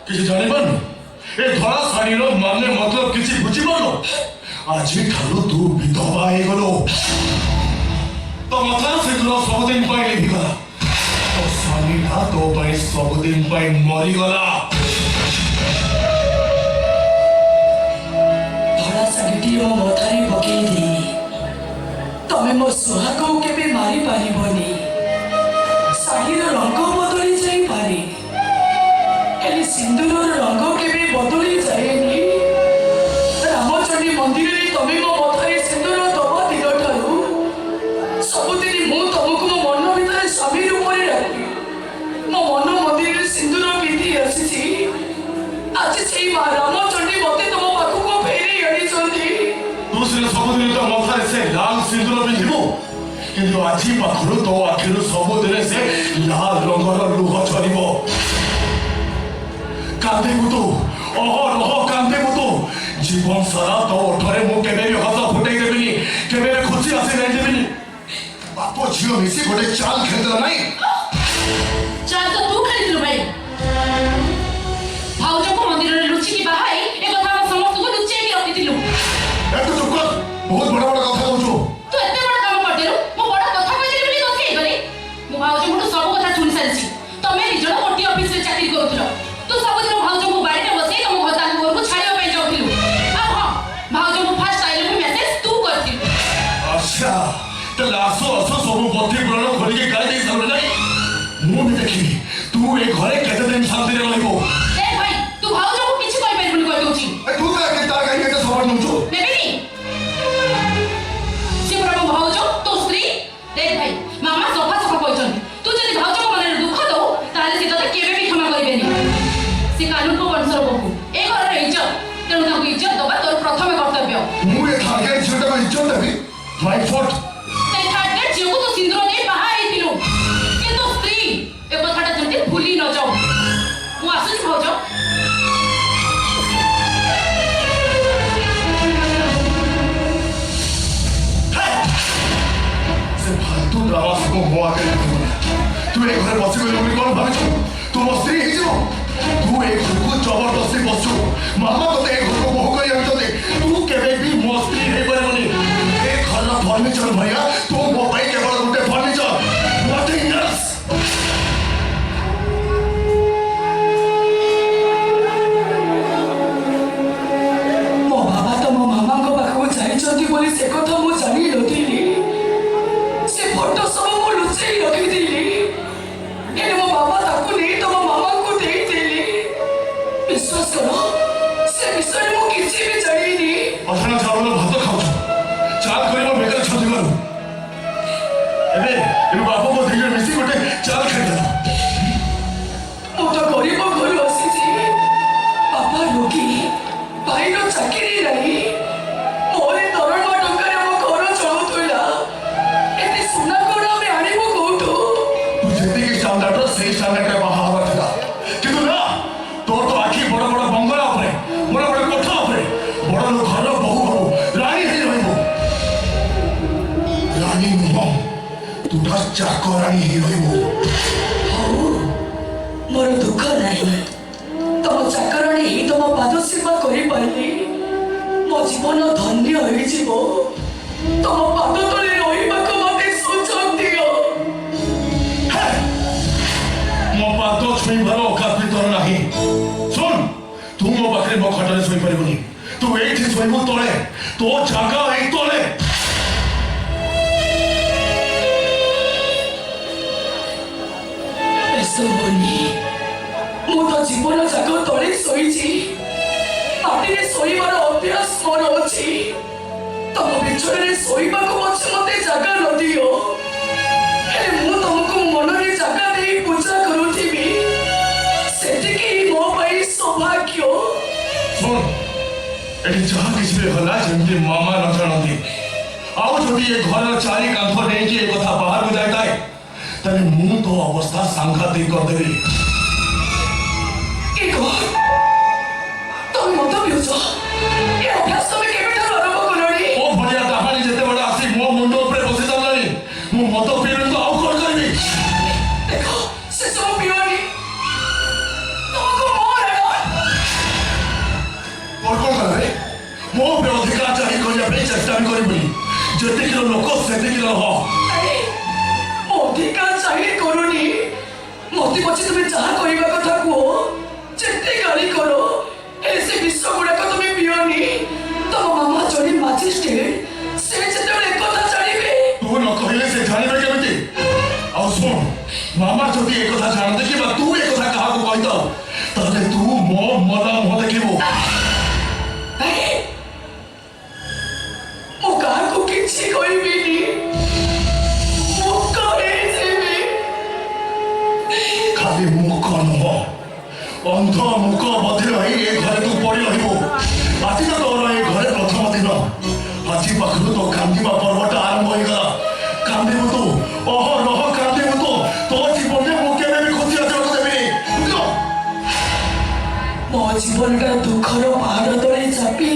କିଛି ଜାଣିପାରୁନୁ? ଏ ଧଳା ଶାଢ଼ୀର ମାନେ ମତଲବ କିଛି ବୁଝିପାରୁନୁ? ଆଜିଠାରୁ ତୁ ବିଧବା ହେଇଗଲୁ। ତୋ ମଥାର ସିନ୍ଦୁର ସବୁଦିନ ପାଇଁ ଲିଭିଗଲା। ତୋ ସ୍ୱାମୀଟା ତୋ ପାଇଁ ସବୁଦିନ ପାଇଁ ମରିଗଲା। ଧଳା ଶାଢ଼ୀଟି ମୋ ମଥାରେ ପକେଇ ଦେଇ ତମେ ମୋ ସୁହାଗକୁ କେବେ ମାରି ପାରିବନି। ଶାଢ଼ୀର ରଙ୍ଗ ବଦଳି ଯାଇପାରେ, ହେଲେ ସିନ୍ଦୁରର ରଙ୍ଗ କେବେ ବଦଳି ଯାଏନି। ରାମଚଣ୍ଡୀ ମନ୍ଦିରରେ ତମେ ମୋ ମଥାରେ ସିନ୍ଦୁର ଦବା ଦିନଠାରୁ ସବୁଦିନ ମୁଁ ତମକୁ ମୋ ମନ ଭିତରେ ସ୍ୱାମୀ ରୂପରେ ଡାକି ମୋ ମନ ମନ୍ଦିରରେ ସିନ୍ଦୁର ପିନ୍ଧି ଆସିଛି। ଆଜି ସେଇ ମା ରାମଚଣ୍ଡୀ ମତେ ତମ ପାଖକୁ ଫେରେଇ ଆଣିଛନ୍ତି। ତୁ ସିନା ସବୁଦିନ ତୋ ମଥାରେ ସେ ଲାଲ ସିନ୍ଦୁର ପିନ୍ଧିବୁ, କିନ୍ତୁ ଆଜି ପାଖରୁ ତୋ ଆଖିରୁ ସବୁଦିନେ ସେ ଲାଲ ରଙ୍ଗର ଲୁହ ଝରିବ। କାନ୍ଦିବୁ ତୁ, ଅହରହ କାନ୍ଦିବୁ ତୁ। ଜୀବନ ସାରା ତୋ ଓଠରେ ମୁଁ କେବେ ବି ହସ ଫୁଟେଇ ଦେବିନି, କେବେ ବି ଖୁସି ଆସି ଦେବିନି। ବାପ ଝିଅ ମିଶି ଗୋଟେ ଚାଲ ଖେଳିଦେଲ ନାଇଁ? ଚାଲ ତ ତୁ ଖେଳିଥିଲୁ ଭାଇ। ଭାଉଜକୁ ମନ୍ଦିରରେ ଲୁଚିକି ବାହା ହେଇ ଏ କଥା ଆମ ସମସ୍ତଙ୍କୁ ଲୁଚେଇକି ରଖିଥିଲୁ। ଏତୁ ଚୁପ କର, ବହୁତ ବଡ ବଡ କଥା କହୁଛୁ। ତୁ ଏତେ ବଡ କାମ କରିଦେଲୁ, ମୁଁ ବଡ କଥା କହିଦେଲି ବୋଲି ଦୋଷୀ ହେଇଗଲି? ମୁଁ ଭାଉଜଙ୍କଠୁ ସବୁ କଥା ଶୁଣି ସାରିଛି। ତମେ ଦି ଜଣ ଗୋଟିଏ ଅଫିସରେ ଚାକିରି କରୁଥିଲ। ତୁ ସବୁଦିନ ଭାଉଜଙ୍କୁ ବାଡ଼ିରେ ବସେଇ ତମ ଘର ତାଙ୍କ ଘରକୁ ଛାଡ଼ିବା ପାଇଁ ଯାଉଥିଲୁ। ଆଉ ହଁ, ଭାଉଜଙ୍କୁ ଫାଷ୍ଟ I love message ତୁ କରିଥିଲୁ। ଆଚ୍ଛା, ତାହେଲେ ଆସୁ ଆସୁ ସବୁ ପୋଥି ପୁରାଣ ଖୋଲିକି ଗାଇ ଦେଇ ସାରିଲୁ ନାଇଁ? ମୁଁ ବି ଦେଖିବି ତୁ ଏ ଘରେ କେତେ ଦିନ ଶାନ୍ତିରେ ରହିବୁ। ଏ ଭାଇ, ତୁ ଭାଉଜଙ୍କୁ କିଛି କହିପାରିବୁନି, କହିଦଉଛି। ଏ, ତୁ ତାର କାହିଁକି ଏତେ ସପୋର୍ଟ ନଉଛୁ? ନେବିନି? ସେ ପରା ମୋ ଭାଉଜ, ତୋ ସ୍ତ୍ରୀ। ଦେଖ ଭାଇ, ମାମା ସଫା ସଫା କହିଛନ୍ତି, ତୁ ଯଦି ଭାଉଜଙ୍କ ମନରେ ଦୁଃଖ ଦଉ, ତାହେଲେ ସେ ତତେ କେବେ ବି କ୍ଷମା କରିବେନି। ସେ କାନୁନଙ୍କ ବଂଶର ବୋହୂ, ଏ ଘରର ଇଜ୍ଜତ। ତେଣୁ ତାଙ୍କୁ ଇଜ୍ଜତ ଦବା ତୋର ପ୍ରଥମ କର୍ତ୍ତବ୍ୟ। ମୁଁ ଏ ଥାର୍ଡ ଗ୍ରେଡ୍ ଝିଅଟାକୁ ଇଜ୍ଜତ ଦେବି? ମାଇ ଫୁଟ୍। ସେ ଥାର୍ଡ ଗ୍ରେଡ୍ ଝିଅକୁ ତୁ ସିନ୍ଦୁର ଦେଇ ବାହା ହେଇଥିଲୁ। ସେ ତୋ ସ୍ତ୍ରୀ, ଏ କଥାଟା ଯେମିତି ଭୁଲି ନ ଯାଉ। ମୁଁ ଆସୁଛି ଭାଉଜ। ସେ ଫାଲତୁ ଡ୍ରାମା ସବୁ ମୋ ଆଗରେ କରିବୁନି। ତୁ ଏ ଘରେ ବସିଗଲୁ ବୋଲି କଣ ଭାବିଛୁ, ତୁ ମୋ ସ୍ତ୍ରୀ ହେଇଯିବୁ? ତୁ ଏ ଘରକୁ ଜବରଦସ୍ତି ବସୁ। ମାମା ତତେ ଏ ଘରକୁ ବୋହୂ କରି ଆଣିଛନ୍ତି। ତୁ କେବେ ବି ମୋ ସ୍ତ୍ରୀ ହେଇପାରିବୁନି। ଏ ଘରର ଫର୍ଣ୍ଣିଚର ଭଳିଆ ତୁ ମୋ ପାଇଁ କେବଳ ଗୋଟେ ଫର୍ଣ୍ଣିଚର, ନଥିଙ୍ଗ ଏଲ୍ସ। ମୋ ବାବା ତ ମୋ ମାମାଙ୍କ ପାଖକୁ ଯାଇଛନ୍ତି ବୋଲି ସେ କଥା ମୁଁ ଜାଣିନଥିଲି। ସେ ଫଟୋ ସବୁ ମୁଁ ଲୁଚେଇ ରଖିଥିଲି, ହେଲେ ମୋ ବାବା ତାକୁ ନେଇ ତମ ମାମାଙ୍କୁ ଦେଇଦେଲେ। ବିଶ୍ୱାସ କର, ସେ ବିଷୟରେ ମୁଁ କିଛି ବି ଜାଣିନି। ଅଧନା ଚାଉଳ ଭାତ ଖାଉଛୁ, ଚାଲ କରି ମୋ ବେକରେ ଛନ୍ଦିଗଲୁ। ଏବେ ଏବେ ବାପ ମୋ ଦି ଜଣ ମିଶି ଗୋଟେ ଚାଲ ଖେଳିଦେଲ। ମୁଁ ତ ଗରିବ ଘରୁ ଆସିଛି। ବାପା ରୋଗୀ, ଭାଇର ଚାକିରି ନାହିଁ। ମୋରି ଦରମା ଟଙ୍କାରେ ଆମ ଘର ଚଳୁଥିଲା। ଏତେ ସୁନା କଣ ଆମେ ଆଣିବୁ କୋଉଠୁ? ତୁ ଯେତିକି ଷ୍ଟାଣ୍ଡାର୍ଡର, ସେଇ ଷ୍ଟାଣ୍ଡାର୍ଡରେ ବାହା ହବାର ଥିଲା। କିନ୍ତୁ ନା, ତୋର ତ ଆଖି ବଡ ବଡ ବଙ୍ଗଳା ଉପରେ, ବଡ ବଡ କୋଠା ଉପରେ। ବଡ ଲୋକ ଘରର ବୋହୂ ହବୁ, ରାଣୀ ହେଇ ରହିବୁ। ରାଣୀ ନୁହଁ, ତୁ ଟା ଚାକରାଣୀ ହେଇ ରହିବୁ। ହଉ, ମୋର ଦୁଃଖ ନାହିଁ। ତମ ଚାକରାଣୀ ହେଇ ତମ ପାଦ ସେବା କରିପାରିଲି ମୋ ଜୀବନ ଧନ୍ୟ ହେଇଯିବ। ତମ ପାଦ ତଳେ ରହିବାକୁ ମତେ ସୁଯୋଗ ଦିଅ। ହେ! ମୋ ପାଦ ଛୁଇଁବାର ଔକାତ ବି ତୋର ନାହିଁ। ଶୁଣ, ତୁ ମୋ ପାଖରେ ମୋ ଖଟରେ ଶୋଇପାରିବୁନି। ତୁ ଏଇଠି ଶୋଇବୁ ତଳେ। ତୋ ଜାଗା ଏଇ ତଳେ। ଶୁଭୁନି, ମୁଁ ତ ଜୀବନ ଯାକ ତଳେ ଶୋଇଛି। ମାଟିରେ ଶୋଇବାର ଅଭ୍ୟାସ ମୋର ଅଛି। ତମ ବିଛଣାରେ ଶୋଇବାକୁ ପଛେ ମତେ ଜାଗା ନ ଦିଅ, ହେଲେ ମୁଁ ତମକୁ ମନରେ ଜାଗା ଦେଇ ପୂଜା କରୁଥିବି, ସେତିକି ମୋ ପାଇଁ ସୌଭାଗ୍ୟ। ଶୁଣ, ଏଠି ଯାହା କିଛି ବି ହେଲା ଯେମିତି ମାମା ନ ଜାଣନ୍ତି। ଆଉ ଯଦି ଏ ଘରର ଚାରି କାନ୍ଥ ଡେଇଁକି ଏ କଥା ବାହାରକୁ ଯାଇଥାଏ, ତାହେଲେ ମୁଁ ତୋ ଅବସ୍ଥା ସାଂଘାତିକ କରିଦେବି। ଏ କଣ, ତମେ ମଦ ପିଉଛ? ଏ ଅଭ୍ୟାସ ତମେ କେବେଠାରୁ ଆରମ୍ଭ କଲଣି? ମୋ ଭଳିଆ ଡାହାଣୀ ଯେତେବେଳେ ଆସି ମୋ ମୁଣ୍ଡ ଉପରେ ବସି ସାରିଲାଣି, ମୁଁ ମଦ ପିଇବିନି ତ ଆଉ କଣ କରିବି? ଦେଖ, ସେ ସବୁ ପିଅନି। ତମକୁ ମୋ ରାଣ। ଦାବି କରିବୁନି। ଯେତିକିର ଲୋକ ସେତିକିର ରହ। ଆରେ, ମୁଁ ଅଧିକା ଚାହିର କରୁନି। ମତେ ପଛେ ତୁମେ ଯାହା କହିବା କଥା କୁହ, ଯେତେ ଗାଳି କର, ହେଲେ ସେ ବିଷ ଗୁଡାକ ତୁମେ ପିଅନି। ତମ ମାମା ଜଣେ ମାଜିଷ୍ଟ୍ରେଟ, ସେ ଯେତେବେଳେ ଏକଥା ଜାଣିବେ। ତୁ ନ କହିଲେ ସେ ଜାଣିବେ କେମିତି? ଆଉ ଶୁଣ, ମାମା ଯଦି ଏକଥା ଜାଣନ୍ତି କିମ୍ବା ତୁ ଏକଥା କାହାକୁ କହିଥାଉ, ତାହେଲେ ତୁ ମୋ ମଲା ମୁହଁ ଦେଖିବୁ। ଆରେ, ମୁଁ କାହାକୁ କିଛି କହିବିନି, ମୁଁ କହିଯିବି। ଖାଲି ମୂକ ନୁହଁ, ଅନ୍ଧ ମୂକ ବଧିର ହେଇ ଏ ଘରେ ତୁ ପଡ଼ି ରହିବୁ। ଆଜି ତ ତୋର ଏ ଘରେ ପ୍ରଥମ ଦିନ। ଆଜି ପାଖରୁ ତୋ କାନ୍ଦିବା ପର୍ବଟା ଆରମ୍ଭ ହେଇଗଲା। କାନ୍ଦିବୁ ତୁ, ଅହରହ କାନ୍ଦିବୁ ତୁ। ତୋ ଜୀବନରେ ମୁଁ କେବେ ବି ଖୁସି ଆସିବାକୁ ଦେବିନି, ବୁଝିଲ? ମୋ ଜୀବନଟା ଦୁଃଖର ପାହାଡ଼ ତଳେ ଚାପି